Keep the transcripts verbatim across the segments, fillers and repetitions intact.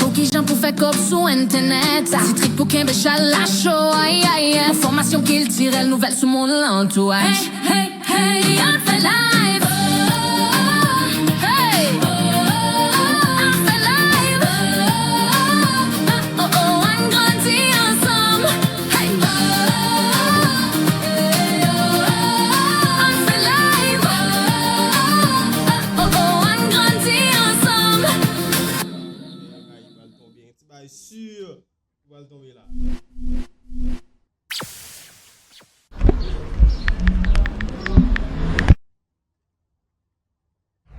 Pou kijan pou fè kòb sou entènèt? Ti trik pou kenbe chalè cho, ay, ay, ay. Enfòmasyon kiltirèl, nouvèl sou moun, antouraj. Hey, hey, hey, ann fè live. Oh, hey. Oh, ann fè live. Oh, oh, ann grandi ansanm. Hey. Oh, ann fè live. Oh, oh, ann grandi ansanm. Bagay pral tonbe, ti bagay si pral tonbe la.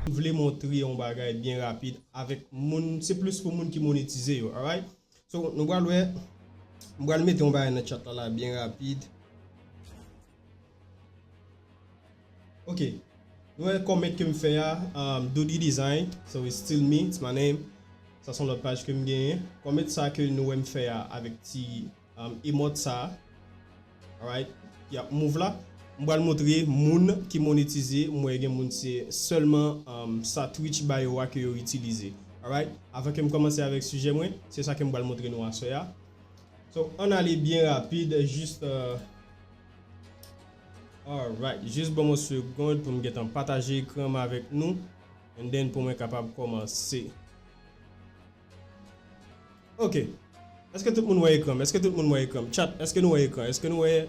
M vle montre yon bagay byen rapid avèk moun, se plis pou moun ki monetize yo, alright? So, nou pral wè, m pral mete yon bagay nan chat la, la byen rapid. Ok. Nou wè comment ke m fè a, um, Doody Design. So it's still me, it's my name. Sa se yon lòt paj ke m genyen. Comment sa ke nou wè m fè a avèk ti, um, emote sa. Alright. Y ap move la. M pral montre moun ki monetize. M wè gen moun se sèlman, um, sa Twitch ba yo a ke yo itilize. Alright. Avan ke m kòmanse avèk sijè mwen, se sa ke m pral montre nou aswè a. So, ann ale byen rapid, jis, euh, alright, jis ban m yon segond pou m gentan pataje ekran m avèk nou, and then pou mwen kapab kòmanse. Ok. Èske tout moun wè ekran m? Èske tout moun wè ekran m? Chat, èske nou wè ekran? Èske nou wè?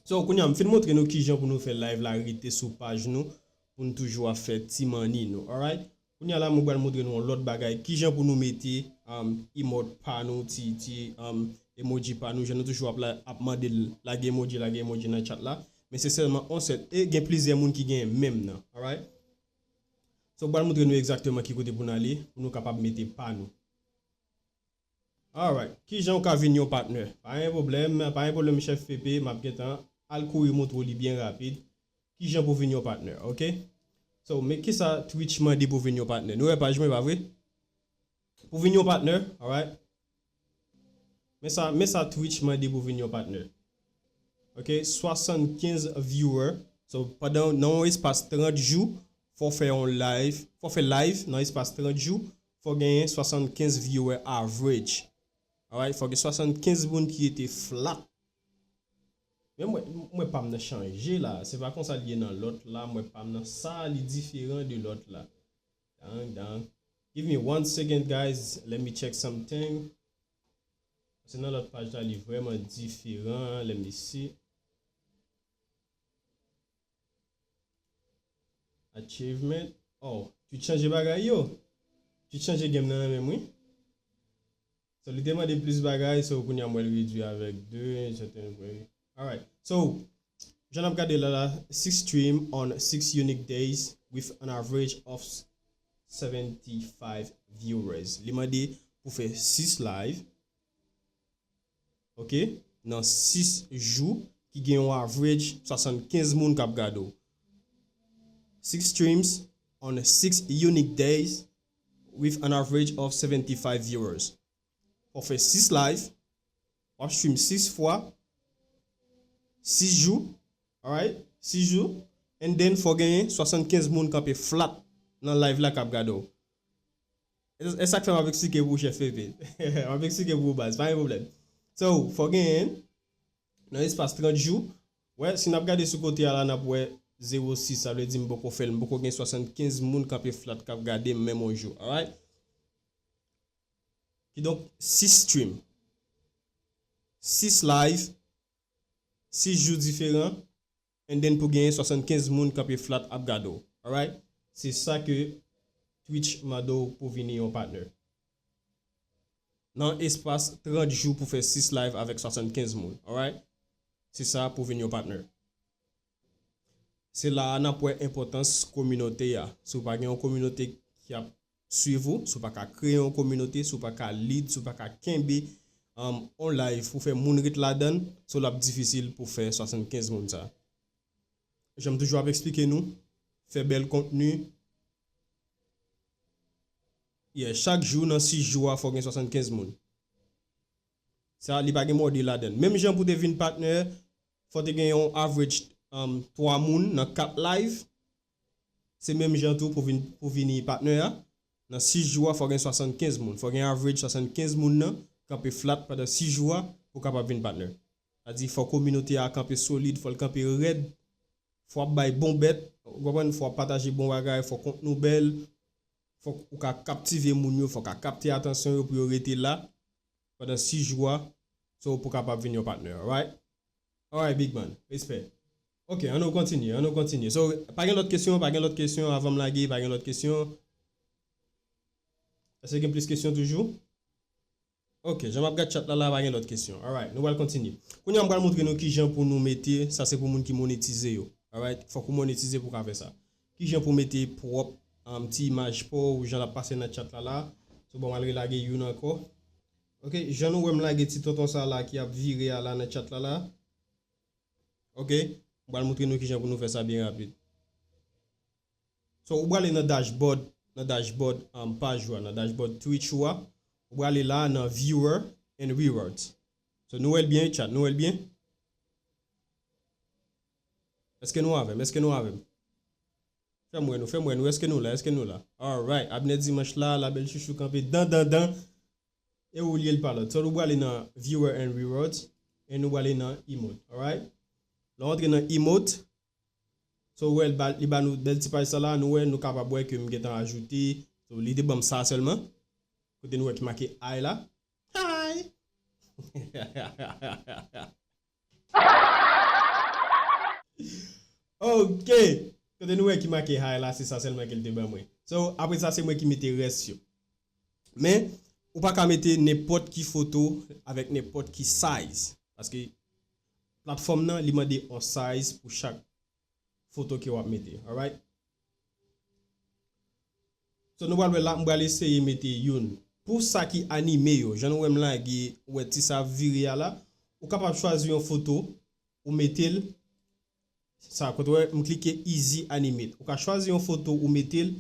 So, kounye a, m fin montre nou kijan pou nou fè live la rete sou paj nou, pou nou toujou ap fè ti manni nou, alright? Kounye a la, mwen pral montre nou yon lòt bagay, kijan pou nou mete, um, emote pa nou, ti, ti, um, emoji pa nou, jan nou toujou ap, la, ap mande l, lage emoji, lage emoji nan chat la. Men se sèlman yon sèl, e gen plizyè moun ki genyen menm nan, alright? So, mwen pral montre nou egzakteman ki kote pou n ale, pou nou kapab mete pa nou. Alright. Kijan w ka vin yon patnè? Pa gen pwoblèm, pa gen pwoblèm, chèf P P, m ap gentan al kouri montre w li byen rapid. Kijan pou vin yon patnè, ok? So, men kisa Twitch mande pou vin yon patnè? Nou wè paj mwen, pa vre? Pou vin yon patnè, alright? Men sa, men sa Twitch mande pou vin yon patnè. Ok, swasannkenz viewer. So, pandan, nan yon espas trant jou, fò w fè yon live, fò w fè live nan espas trant jou, fò w genyen swasannkenz viewer average. Alright, fò w gen swasannkenz moun ki rete flat. Men mwen, mwen pa m nan chanje la. Se pa konsa l ye nan lòt la. Mwen pa m nan sa, li diferan de lòt la. Dang, dang. Give me one second, guys. Let me check something. Se nan lòt paj la, li vrèman diferan. Let me see. Achievement. Oh, Twitch chanje bagay yo. Twitch chanje game nan menm, wi. So, li te mande plis bagay, so, kounye a m wè l redwi avèk de, certain way. Alright. So, jan n ap gade la, la, six stream on six unique days with an average of seventy-five viewers. Li mande pou fè sis live. Ok? Nan sis jou ki gen yon average swasannkenz moun k ap gade w. Six streams on six unique days with an average of seventy-five viewers. Fò w fè sis live, w ap stream sis fwa, sis jou, alright? Sis jou, and then fò genyen swasannkenz moun kanpe flat nan live la k ap gade w. E, e sa k fè m ap eksplike pou ou, chèf P P. M ap eksplike pou ou, baz, pa gen pwoblèm. So, fò genyen, nan espas trant jou, wè, si n ap gade sou kote a la, n ap wè zewo sis, sa vle di m poko fè l, m poko gen swasannkenz moun kanpe flat k ap gade m menm yon jou, alright? Kidonk, sis stream, sis live, sis jou diferan, and then pou genyen swasannkenz moun kanpe flat ap gade w. Alright? Se sa ke Twitch mande w pou vini yon patnè. Nan espas trant jou pou fè sis live avèk swasannkenz moun. Alright? Se sa pou vin yon patnè. Se la a n ap wè enpòtans kominote a. Si w pa gen yon kominote ki ap swiv ou, si w pa ka kreye yon kominote, si w pa ka lead, si w pa ka kenbe, um, on live pou fè moun ret ladan l, so l ap difisil pou fè swasannkenz moun sa. Jan m toujou ap eksplike nou, fè bèl kontni. Yeah, chak jou nan sis jou a, fò gen swasannkenz moun. Sa, li pa gen mòde ladan l. Menm jan pou te vin patnè, fò te gen yon average, um, twa moun nan kat live. Se menm jan tou pou vin, pou vini patnè a. nan sis jou a, fò gen swasannkenz moun. Fò gen average swasannkenz moun nan kanpe flat pandan sis jou a pou kapab vin patnè. Sa di, fò kominote a kanpe solid, fò l kanpe rèd, fò w ap bay bon bèt, ou konprann, fò w ap pataje bon bagay, fò kont nou bèl, fò ou ka kaptive moun yo, fò w ka kapte atansyon yo pou yo rete la pandan sis jou a, so pou kapab vin yon patnè, alright? Alright, big man, respè. Ok, ann nou kontinye, ann nou kontinye. So, pa gen lòt kesyon, pa gen lòt kesyon, avan m lage, pa gen lòt kesyon. Èske gen plis kesyon toujou? Ok, jan m ap gad chat la, la pa gen lòt kesyon. Alright, nou pral kontinye. Kounye a m pral montre nou kijan pou nou mete, sa se pou moun ki monetize yo. Alright, fòk ou monetize pou w ka fè sa. Kijan pou mete pwòp, um, ti imaj pa w, jan l ap pase nan chat la la. So, bon, m al relage youn ankò. Ok, jan nou wè m lage ti tonton sa la ki ap vire a la nan chat la la. Ok, m pral montre nou kijan pou nou fè sa byen rapid. So, ou prale nan dashboard, nan dashboard, um, paj ou a, nan dashboard Twitch ou a. Ou prale la nan viewer and rewards. So, nou wè l byen, chat, nou wè l byen? Èske nou avè m? Èske nou avè m? Fè m wè nou, fè m wè nou, èske nou la, èske nou la? Alright, Abner Dimanche la, Labèl Chouchou kanpe dan, dan, dan. E ou li ye l pa lòt. So, nou prale nan viewer and rewards, e nou prale nan emote, alright? Lè w antre nan emote, so, ou wè, li ba, li ba nou bèl ti paj sa la, nou wè, nou kapab wè ke m gentan ajoute. So, li te ban m sa sèlman. Kote nou wè ki make hi la. Hi! Ok! Kote nou wè ki make hi la, se sa sèlman ke l te ban mwen. So, apre sa, se mwen ki mete rès yo. Men, ou pa ka mete nenpòt ki foto avèk nenpòt ki size. Paske platfòm nan, li mande yon size pou chak foto ke w ap mete. Alright? So, nou pral wè la, m pral eseye mete youn. Pou sa ki anime yo, jan nou wè m lage, ou wè ti sa ap vire a la, ou kapab chwazi yon foto, ou mete l, sa, kote w wè, m klike Easy Animate. Ou ka chwazi yon foto, ou mete l,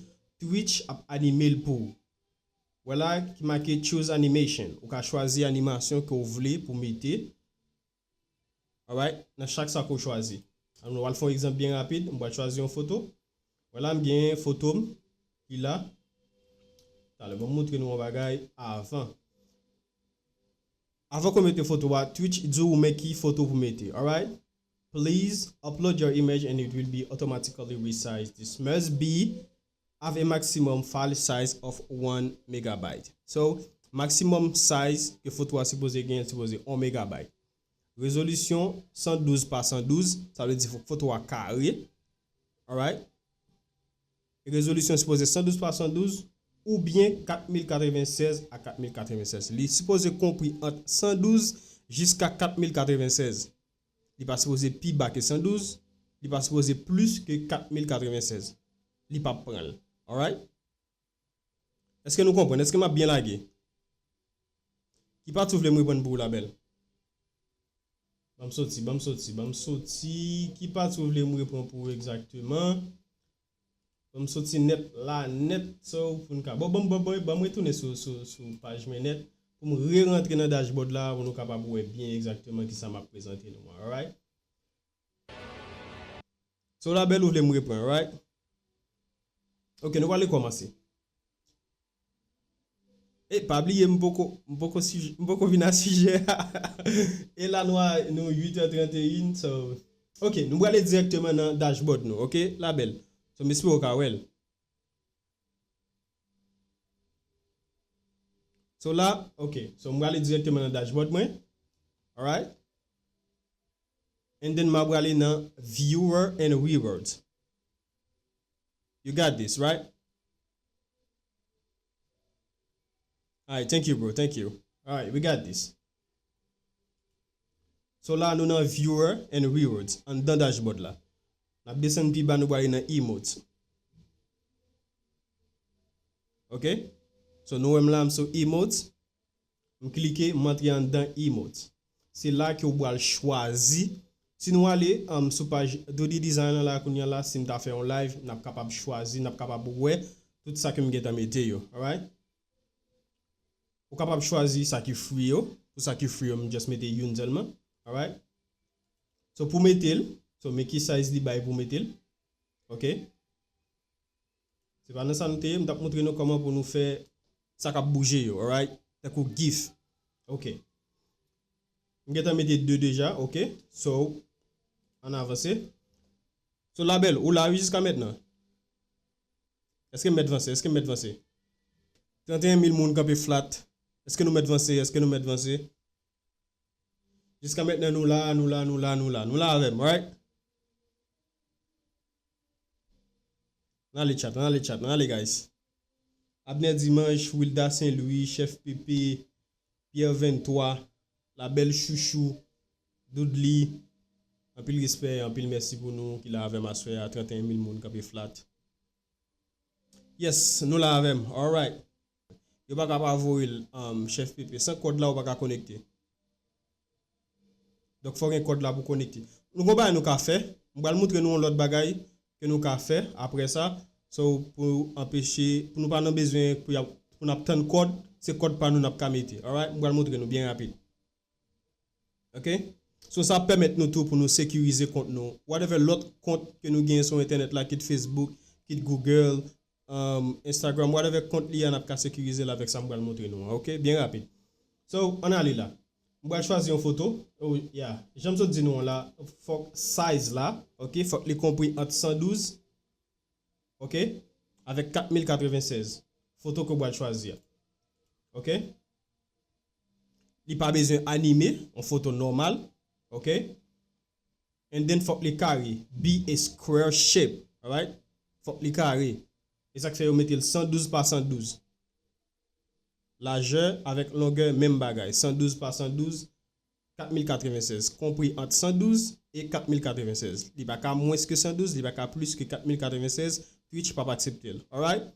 Twitch ap anime l pou ou. Wè la ki make Choose Animation. Ou ka chwazi animasyon ke w vle pou mete. Alright, nan chak sa ke w chwazi. Alò, nou pral fè yon egzanp byen rapid. M pral chwazi yon foto. Wè la, m gen foto m ki la. Talè, ban m montre nou yon bagay avan. Avan ke w mete foto a, Twitch di w men ki foto pou mete. Alright? Please upload your image and it will be automatically resized. This must be have a maximum file size of one megabyte. So, maximum size ke foto a sipoze gen, sipoze yon megabyte. Rezolisyon san douz pa san douz, sa vle di fòk foto a kare. Alright? Rezolisyon sipoze san douz pa san douz oubyen kat mil katrevennsèz a kat mil katrevennsèz. Li sipoze konpri ant san douz jiska kat mil katrevennsèz. Li pa sipoze pi ba ke san douz, li pa sipoze plis ke kat mil katrevennsèz. Li p ap pran l. Alright? Èske nou konprann? Èske m ap byen lage? Ki pati w vle m reprann pou ou, Labèl? Ban m soti, ban m soti, ban m soti. Ki pati w vle m reprann pou ou egzakteman? Ban m soti nèt la, nèt, so, pou n ka. Bon, ban m, ban m, ban m retounen sou, sou, sou paj mwen nèt, pou m re-rantre nan dashboard la, pou nou kapab wè byen egzakteman kisa m ap prezante nou an, alright? So, Labèl, ou vle m reprann, right? Ok, nou pral kòmanse. E, pa bliye, m poko, m poko sij-, m poko vin a sijè a. E la, nou a, nou uit è trannteyen, so, ok, nou prale dirèkteman nan dashboard nou, ok, Labèl? So, m espere w ka wè l. So la, ok. So, m prale dirèkteman nan dashboard mwen. Alright? And then, m a prale nan viewer and rewards. You got this, right? Alright, thank you, bro. Thank you. Alright, we got this. So la, nou nan viewer and rewards, anndan dashboard la. N ap desann pi ba, nou prale nan emotes. Ok? So, nou wè m la, m sou emotes. M klike, m antre anndan emotes. Se la ke w pral chwazi. Si nou ale, um, sou paj two D Design la, kounye a la, si m ta fè yon live, n ap kapab chwazi, n ap kapab wè tout sa ke m gentan mete yo. Alright? Ou kapab chwazi sa ki free yo. Pou sa ki free yo, m just mete youn sèlman. Alright? So, pou mete l, so, men ki size li bay pou mete l. Ok? Se pa nan sa nou te ye, m t ap montre nou kòman pou nou fè sa k ap bouje yo, alright? Tankou gif. Ok. M gentan mete de deja, ok? So, ann avanse. So, Labèl, ou la wi jiska mentnan? Èske m mèt vanse? Èske m mèt vanse? Trannteyen mil moun kanpe flat. Èske nou mèt vanse? Èske nou mèt vanse? Jiska mentnan, nou la, nou la, nou la, nou la. Nou la avè m, right? Ann ale chat, ann ale chat, ann ale, guys. Abner Dimanche, Wilda Saint Louis, Chef Pepe, Pierre vennntwa, Labèl Chouchou, Doudly. Anpil respè, anpil mèsi pou nou ki la avè m aswè a. Trannteyen mil moun kanpe flat. Yes, nou la avè m. Alright. Yo pa ka pa voye l, um, Chef Pepe. San kòd la, ou pa ka konekte. Donk, fò gen kòd la pou konekte. Nou gon bagay nou ka fè. M pral montre nou yon lòt bagay ke nou ka fè apre sa. So, pou anpeche, pou nou pa nan bezwen pou, y ap, pou n ap tann kòd, se kòd pa nou n ap ka mete. Alright? M pral montre nou byen rapid. Ok? So, sa ap pèmèt nou tou pou nou sekirize kont nou. Whatever lòt kont ke nou genyen sou entènèt la, kit Facebook, kit Google, um, Instagram, whatever kont li a, n ap ka sekirize l avèk sa m pral montre nou an, ok? Byen rapid. So, ann ale la. M pral chwazi yon foto. Oh, yeah. Jan m sot di nou an la, fòk size la, ok? Fòk li konpri ant san douz, ok? Avèk kat mil katrevennsèz. Foto ke w pral chwazi a. Ok? Li pa bezwen anime, yon foto nòmal, ok? And then fòk li kare, be a square shape, alright? Fòk li kare. E sa k fè yo mete l san douz pa san douz. Lajè avèk longè, menm bagay, san douz pa san douz, kat mil katrevennsèz, konpri ant san douz e kat mil katrevennsèz. Li pa ka mwens ke san douz, li pa ka plis ke kat mil katrevennsèz, Twitch p ap aksepte l. Alright?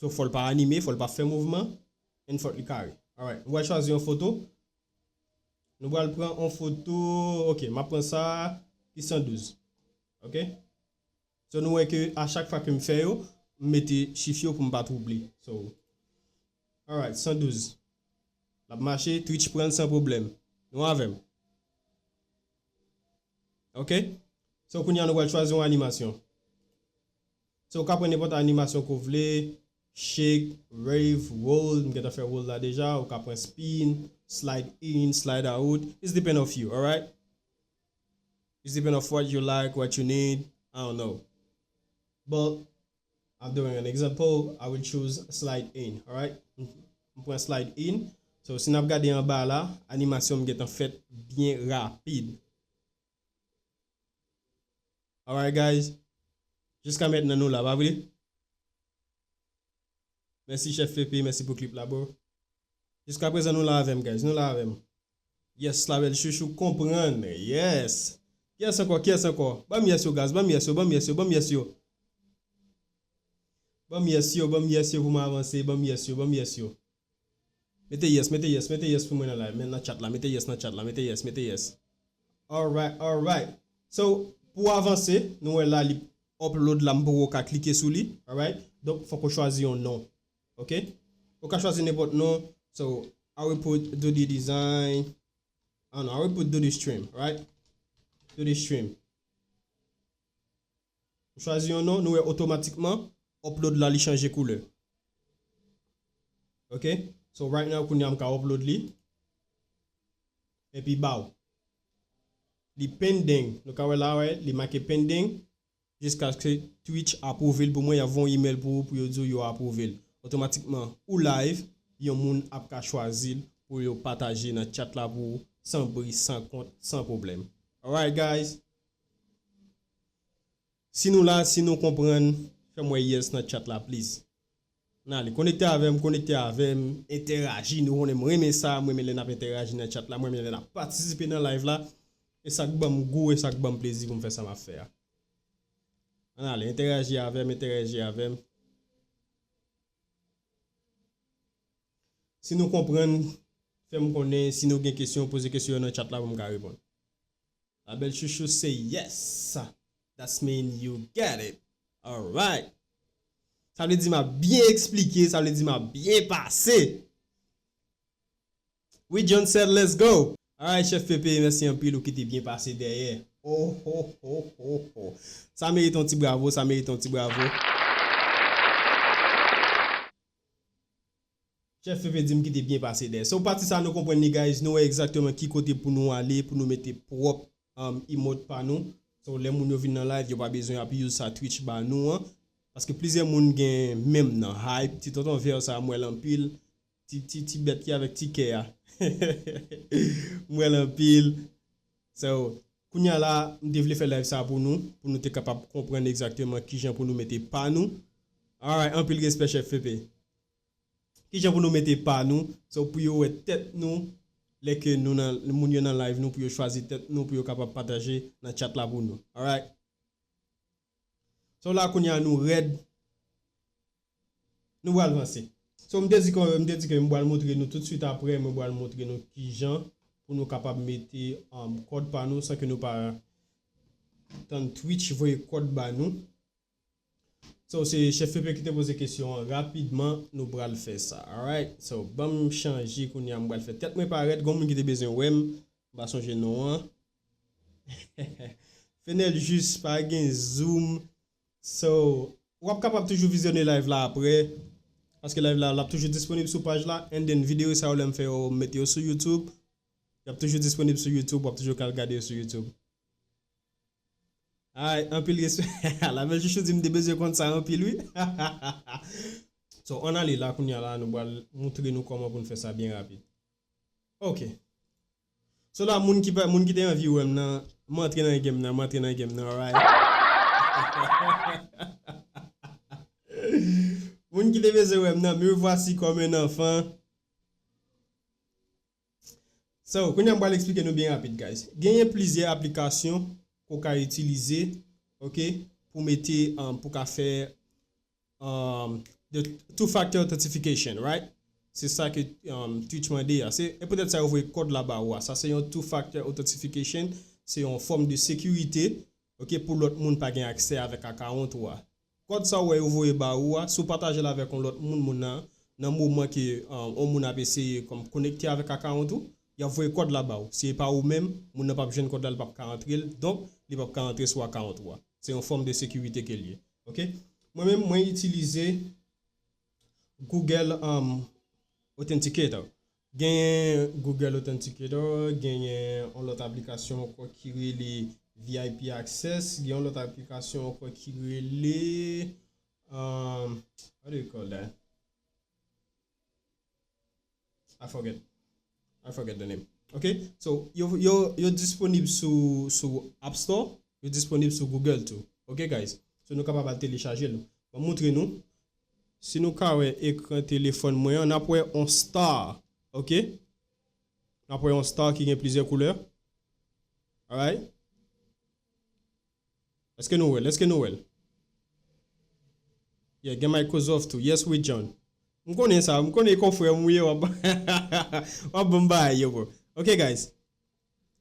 So, fò l pa anime, fò l pa fè mouvman, and fò l kare. Alright, nou pral chwazi yon foto. Nou pral pran yon foto, ok, m ap pran sa ki san douz. Ok? So, nou wè ke a chak fwa ke m fè yo, m mete chif yo pou m pa twouble. So, alright, san douz. L ap mache, Twitch pran l san pwoblèm. Nou avè m. Ok? So, kounye a nou pral chwazi yon animasyon. So, ou ka pran nenpòt animasyon ke w vle, shake, wave, roll, m gentan fè roll la deja, ou ka pran spin, slide in, slide out, it's depend of you, alright? It's depend of what you like, what you need, I don't know. But I'm doing an example, I will choose slide in, alright? M pran slide in. So, si n ap gade anba la, animasyon m gentan fèt byen rapid. Alright, guys. Jiska mentnan nou la, pa vre? Mèsi, Chef Pepe, mèsi pou clip la, bro. Jiska prezan, nou la avè m, guys. Nou la avè m. Yes, Labèl Chouchou konprann. Yes. Kiyès ankò? Kiyès ankò? Ban m yes yo, guys. Ban m yes yo, ban m yes yo, ban m yes yo. Ban m yes yo, ban m yes yo pou m avanse. Ban m yes yo, ban m yes yo. Mete yes, mete yes, mete yes pou mwen nan live, men nan chat la. Mete yes nan chat la, mete yes, mete yes. Alright, alright. So, pou avanse, nou wè la li upload la, m poko ka klike sou li, alright? Donk, fòk ou chwazi yon non. Ok? Ou ka chwazi nenpòt non. So, I will put Dodie Design. Ah non, I will put Dodie Stream, right? Dodie Stream. M chwazi yon non, nou wè otomatikman, upload la li chanje koulè. Ok? So, right now, kounye a m ka upload li. Epi, baw. Li pending. Nou ka wè la, wè, li make pending. Jiskaske Twitch apwouve l pou mwen, y ap voye yon imèl pou ou, pou yo di w yo apwouve l. Otomatikman, ou live, yon moun ap ka chwazi l pou yo pataje nan chat la pou ou, san bri, san kont, san pwoblèm. Alright, guys? Si nou la, si nou konprann, fè m wè yes nan chat la, please. N ale, konekte avè m, konekte avè m, entèraji, nou konnen m renmen sa, m renmen lè n ap entèraji nan chat la, m renmen lè n ap patisipe nan live la. E sa k ban m gou, e sa k ban m plezi pou m fè sa m ap fè a. Ann ale, entèraji avè m, entèraji avè m. Si nou konprann, fè m konnen, si nou gen kesyon, poze kesyon yo nan chat la pou m ka reponn. Labèl Chouchou say yes. That's mean you get it. Alright. Sa vle di m ap byen eksplike, sa vle di m ap byen pase. We John said let's go. Alright, Chef Pepe, mèsi anpil, ou kite byen pase dèyè. Oh, oh, oh, oh, oh. Sa merite yon ti bravo, sa merite yon ti bravo. Chef Pepe di m ki te byen pase dèyè. So, pati sa nou konprann li, guys, nou wè egzakteman ki kote pou nou ale, pou nou mete pwòp um, emote pa nou. So, lè moun yo vin nan live, yo pa bezwen ap use sa Twitch ba nou an. Paske plizyè moun gen menm nan hype, ti tonton vè sa, m wè l anpil. Ti, ti, ti bèt ki avèk ti kè a. M wè l anpil. So, kounye a la, m te vle fè live sa pou nou, pou nou te kapab konprann egzakteman kijan pou nou mete pa nou. Alright, anpil respè, Chef Pepe. Kijan pou nou mete pa nou? So, pou yo wè tèt nou, lè ke nou nan, moun yo nan live nou, pou yo chwazi tèt nou, pou yo kapab pataje nan chat la pou nou. Alright? So, la kounye a nou rèd. Nou pral vanse. So, m te di ke, m te di ke m pral montre nou tout swit apre, mwen pral montre nou kijan pou nou kapab mete, um, kòd pa nou san ke nou pa tann Twitch voye kòd ba nou. So, se Chef Pepe ki te poze kesyon an. Rapidman, nou pral fè sa. Alright? So, ban m chanje kounye a, m pral fè tèt mwen parèt. Gon moun ki te bezwen wè m, m pa sonje non an. Fenel Jus pa gen zoom. So, w ap kapab toujou vizyone live la apre. Paske live la, l ap toujou disponib sou paj la. And then, videyo sa yo, lè m fè yo, m mete yo sou YouTube. Y ap toujou disponib sou YouTube. W ap toujou ka al gade yo sou YouTube. Ay, anpil respè. Lamel Chouchou di m te bezwen konn sa anpil, wi. So, ann ale la, kounye a la, nou pral montre nou kòman pou n fè sa byen rapid. Ok. So la, moun ki pa, moun ki te anvi wè m nan, m antre nan game nan, m antre nan game nan, alright? Moun ki te bezwen wè m nan, me voici comme un enfant. So, kounye a m pral eksplike nou byen rapid, guys. Genyen plizyè aplikasyon ke w ka itilize, ok, pou mete, um, pou ka fè, um, the two factor authentication, right? Se sa ke, um, Twitch mande a. Se, e poutèt sa yo voye kòd la ba ou a. Sa se yon two factor authentication. Se yon fòm de sekirite, ok, pou lòt moun pa gen aksè avèk akawont ou a. Kòd sa w wè yo voye ba ou a, si w pataje l avèk yon lòt moun, moun nan, nan moman ke, um, yon moun ap eseye kòm konekte avèk akawont ou, y ap voye kòd la ba ou. Si e pa ou menm, moun nan p ap jwenn kòd la, li p ap ka antre l, donk, li p ap ka antre sou akawont ou a. Se yon fòm de sekirite ke l ye. Ok? Mwen menm, mwen itilize Google, um, Authenticator. Genyen Google Authenticator, genyen yon lòt aplikasyon ankò ki rele V I P Access, gen yon lòt aplikasyon ankò ki rele, um, what do you call that? I forget. I forget the name. Ok? So, yo, yo, yo disponib sou, sou App Store, yo disponib sou Google tou. Ok, guys? So, nou kapab al telechaje l. Ban m montre nou. Si nou ka wè ekran telefòn mwen an, n ap wè on star. Ok? N ap wè on star ki gen plizyè koulè. Alright? Èske nou wè l? Èske nou wè l? Yeah, gen Microsoft tou. Yes, we John. M konnen sa, m konnen konfrè m ou ye, w ap, w ap ban m bagay yo, bro. Ok, guys.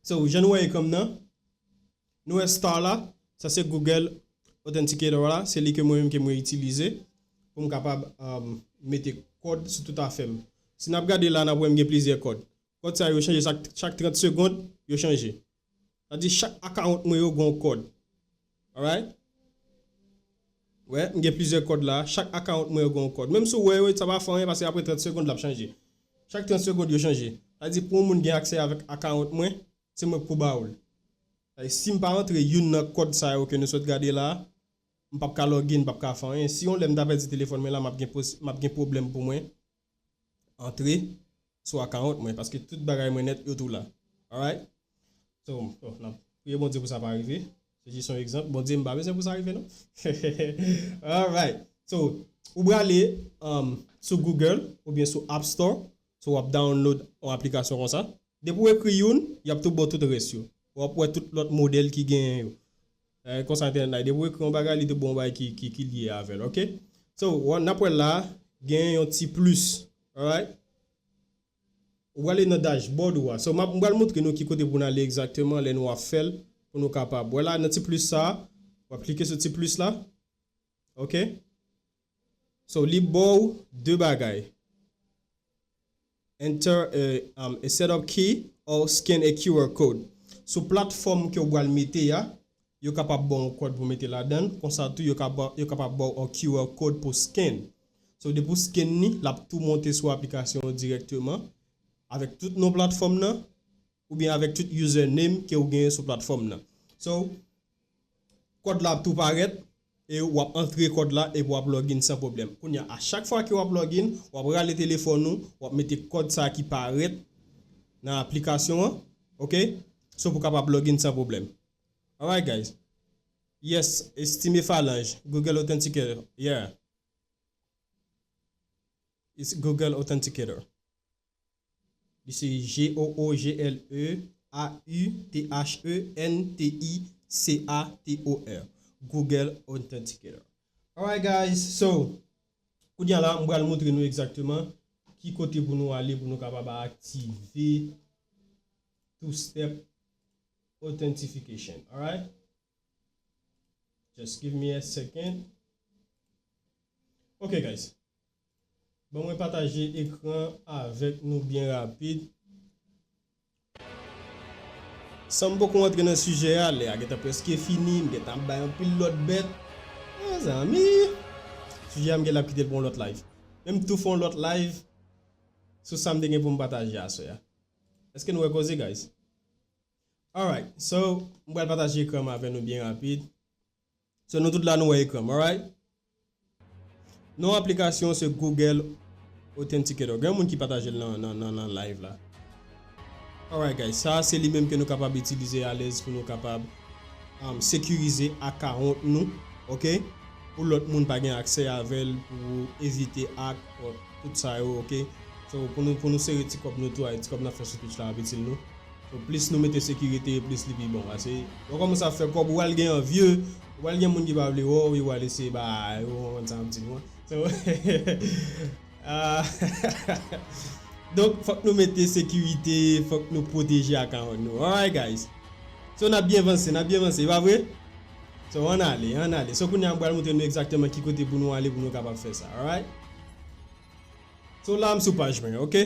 So, jan nou wè ekran m nan, nou wè star la, sa se Google Authenticator la, se li ke mwen menm ke mwen itilize pou m kapab, um, mete kòd sou tout afè m. Si n ap gade la, n ap wè m gen plizyè kòd. Kòd sa yo chanje chak, chak trant segonn, yo chanje. Sa di chak akawont mwen yo gen yon kòd. Alright? Wè, m gen plizyè kòd la. Chak akawont mwen yo gen yon kòd. Menm si w wè yo, sa pa fè anyen paske apre trant segonn, l ap chanje. Chak trant segonn, yo chanje. Sa di pou yon moun gen aksè avèk akawont mwen, se mwen k pou ba ou l. Sa di si m pa antre youn nan kòd sa yo ke nou sot gade la, m p ap ka login, m p ap ka fè anyen. Si yon lè m ta pèdi telefòn mwen la, m ap gen pos-, m ap gen pwoblèm pou mwen antre sou akawont mwen, paske tout bagay mwen nèt yo tou la. Alright? So, oh, n ap priye Bondye pou sa pa rive. Se jis yon egzanp. Bondye, m pa bezwen pou sa rive, non. Alright. So, ou prale, um, sou Google oubyen sou App Store. So, w ap download yon aplikasyon konsa. Depi w ekri youn, y ap tou ba w tout rès yo. W ap wè tout lòt modèl ki genyen yo. Eh, konsa entènèt la, depi w ekri yon bagay, li tou ba w yon bagay ki, ki, ki lye avè l, ok? So, w, n ap wè la, gen yon ti plis, alright? Ou prale nan dashboard ou a. So, m ap, m pral montre nou ki kote pou n ale egzakteman lè nou ap fè l, pou nou kapab. Wè la, nan ti plis sa, w ap klike sou ti plis la, ok? So, li ba w de bagay. Enter a, um, a setup key or scan a Q R code. Sou platfòm ke w pral mete a, yo kapab ba w yon kòd pou mete ladan l. Konsa tou, yo ka ba, yo kapab ba w yon Q R code pou scan. So, depi w scan li, l ap tou monte sou aplikasyon an dirèkteman, avèk tout non platfòm nan, oubyen avèk tout username ke w genyen sou platfòm nan. So, kòd la ap tou parèt, e w ap antre kòd la, epi w ap login san pwoblèm. Kounye a, a chak fwa ke w ap login, w ap rale telefòn ou, w ap mete kòd sa ki parèt nan aplikasyon an, ok? So, pou w kapab login san pwoblèm. Alright, guys. Yes, Estimé Phalange, Google Authenticator. Yeah. It's Google Authenticator. Li se G O O G L E A U T H E N T I C A T O R. Google Authenticator. Alright, guys, so, kounye a la, m pral montre nou egzakteman ki kote pou nou ale pou nou kapab aktive two-step authentication. Alright? Just give me a second. Ok, guys. Ban mwen pataje ekran avèk nou byen rapid. San m poko antre nan sijè a, lè a gentan prèske fini, m gentan ap bay anpil lòt bèt. Mezanmi, sijè a m genlè ap kite l pou yon lòt live. Men m tou fè yon lòt live sou sa m te gen pou m pataje aswè a. Èske nou wè koze, guys? Alright, so, m pral pataje ekran m avè nou byen rapid. So, nou tout la, nou wè ekran m, alright? Non aplikasyon se Google Authenticator. Gen moun ki pataje l nan, nan, nan, nan live la. Alright, guys, sa se li menm ke nou kapab itilize alèz pou nou kapab, um, sekirize akawont nou, ok? Pou lòt moun pa gen aksè avè l, pou evite ak, tout sa yo, ok? So, pou nou, pou nou sere ti kòb nou tou, ay, ti kòb n ap fè sou Twitch la ap itil nou. So, plis nou mete sekirite, plis li pi bon. Paske, lè w kòmanse ap fè kòb, ou pral gen anvi, ou pral gen moun ki pa vle wè w, yo pral eseye ba, yo konprann sa m di nou an. So, ah, donk, fòk nou mete sekirite, fòk nou pwoteje akawont nou. Alright, guys. So, n ap byen vanse, n ap byen vanse, e pa vre? So, ann ale, ann ale. So, kounye a, m pral montre nou egzakteman ki kote pou nou ale pou nou kapab fè sa, alright? So, la, m sou paj mwen, ok?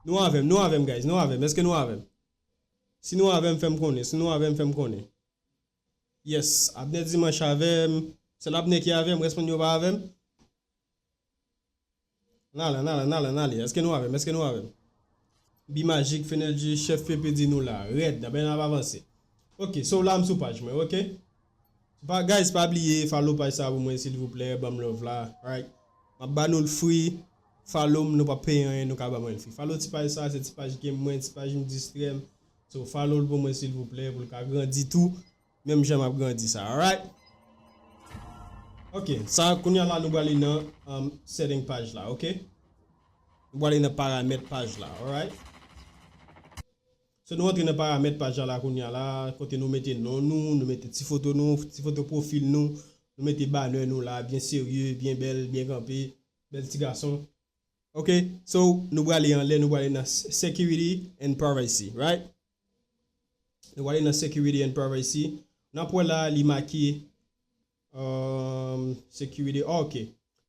Nou avè m, nou avè m, guys, nou avè m. Èske nou avè m? Si nou avè m, fè m konnen. Si nou avè m, fè m konnen. Yes, Abner Dimanche avè m. Sèl Abner ki avè m, rès moun yo pa avè m. N ale, n ale, n ale, n ale. Èske nou avè m? Èske nou avè m? Bi Majik, Fenelji, Chèf Pepe di nou la. Rèd, ben n ap avanse. Ok, so la m sou paj mwen, ok? Pa, guys, pa bliye follow paj sa pou mwen, silvouplè, ban m love la, right? M ap ba nou l free, follow m, nou p ap peye anyen, nou ka ban mwen l free. Follow ti paj sa, se ti paj game mwen, ti paj m distrè m. So, follow l pou mwen, silvouplè, pou l ka grandi tou. Menm jan m ap grandi sa, alright? Ok, sa, kounye a la, nou prale nan, um, setting paj la, ok? Nou prale nan paramèt paj la, alright? So, nou antre nan paramèt paj la, la, kounye a la, kote nou mete non nou, nou mete ti foto nou, ti foto pwofil nou, nou mete banner nou la, byen serye, byen bèl, byen kanpe, bèl ti gason. Ok, so, nou prale anlè, nou prale nan s-, security and privacy, right? Nou prale nan security and privacy. N ap wè la, li make, um, security, ah, ok.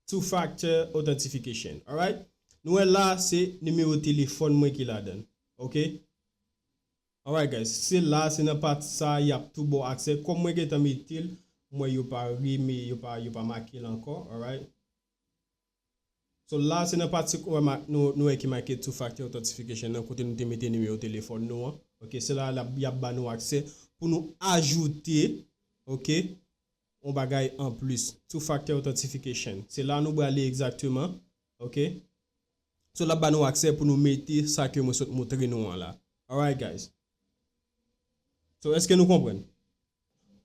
Two factor authentication, alright? Nou wè la, se nimewo telefòn mwen ki ladan l, ok? Alright, guys, se la, se nan pati sa, y ap tou ba w aksè. Kòm mwen gentan mete l, mwen yo pa reme-, yo pa, yo pa make l ankò, alright? So, la, se nan pati nou, nou wè ki make two factor authentication nan, kote nou te mete nimewo telefòn nou an. Ok, se la, la, y ap ba nou aksè pou nou ajoute, ok, yon bagay anplis. Two factor authentication. Se la nou prale egzakteman, ok? So, l ap ba nou aksè pou nou mete sa ke mwen sot montre nou an la. Alright, guys. So, èske nou konprann?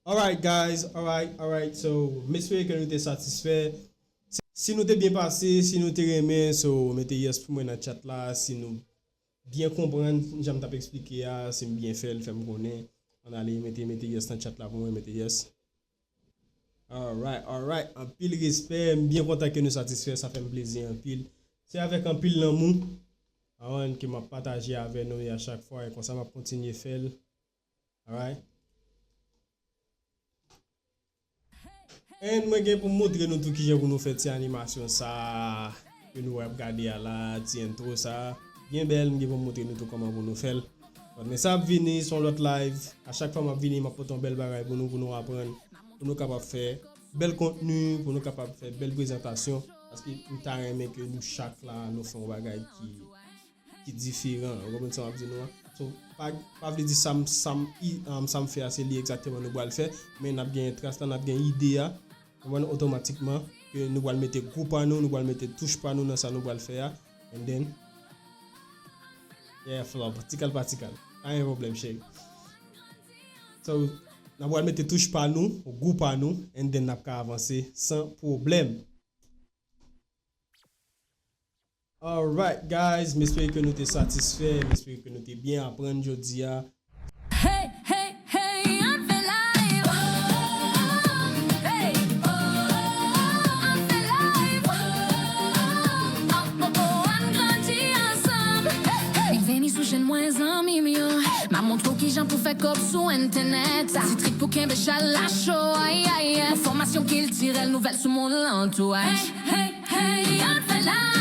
Alright, guys. Alright, alright. So, m espere ke nou te satisfè. Si, si nou te byen pase, si nou te renmen, so, mete yes pou mwen nan chat la. Si nou byen konprann jan m t ap eksplike a, si m byen fè l, fè m konnen. Ann ale, mete, mete yes nan chat la pou mwen, mete yes. Alright, alright. Anpil respè. M byen kontan ke nou satisfè. Sa fè m plezi anpil. Se avèk anpil lanmou, awen, ke m ap pataje avè nou, e a chak fwa, e konsa m ap kontinye fè l. Alright. And mwen gen pou m montre nou tou kijan pou nou fè ti animasyon sa ke nou ap gade a la, ti intro sa. Byen bèl, m gen pou m montre nou tou kòman pou nou fè l. But men sa ap vini, se yon lòt live. A chak fwa m ap vini, m ap pote yon bèl bagay pou nou, pou nou aprann, pou nou kapab fè bèl kontni, pou nou kapab fè bèl prezantasyon, paske m ta renmen ke nou chak la, nou fè yon bagay ki, ki diferan. Ou konprann sa m ap di nou an? So, pa, pa vle di sa m, sa m, i- um, sa m fè a, se li egzakteman nou pral fè, men n ap gen tras la, n ap gen ide a, konprann, otomatikman, ke nou pral mete gou pa nou, nou pral mete touch pa nou nan sa nou pral fè a, and then, yeah, flop, ti kal pa ti kal. Pa gen pwoblèm, cheri. So, n ap pral mete touch pa nou, gou pa nou, and then n ap ka avanse san pwoblèm. Alright, guys, m espere ke nou te satisfè, m espere ke nou te byen aprann jodi a. Hey, hey, hey, ann fè live. Hey, oh, ann fè live. Oh, oh, oh, ann grandi ansanm. Hey, hey. Vini sou chèn mwen, zanmi m yo. M a montre w kijan pou fè kòb sou entènèt. Ti trik pou kenbe chala cho, ay, ay, ay. Enfòmasyon kiltirèl, nouvèl sou mond lan tou, ay. Hey, hey, hey, ann fè live.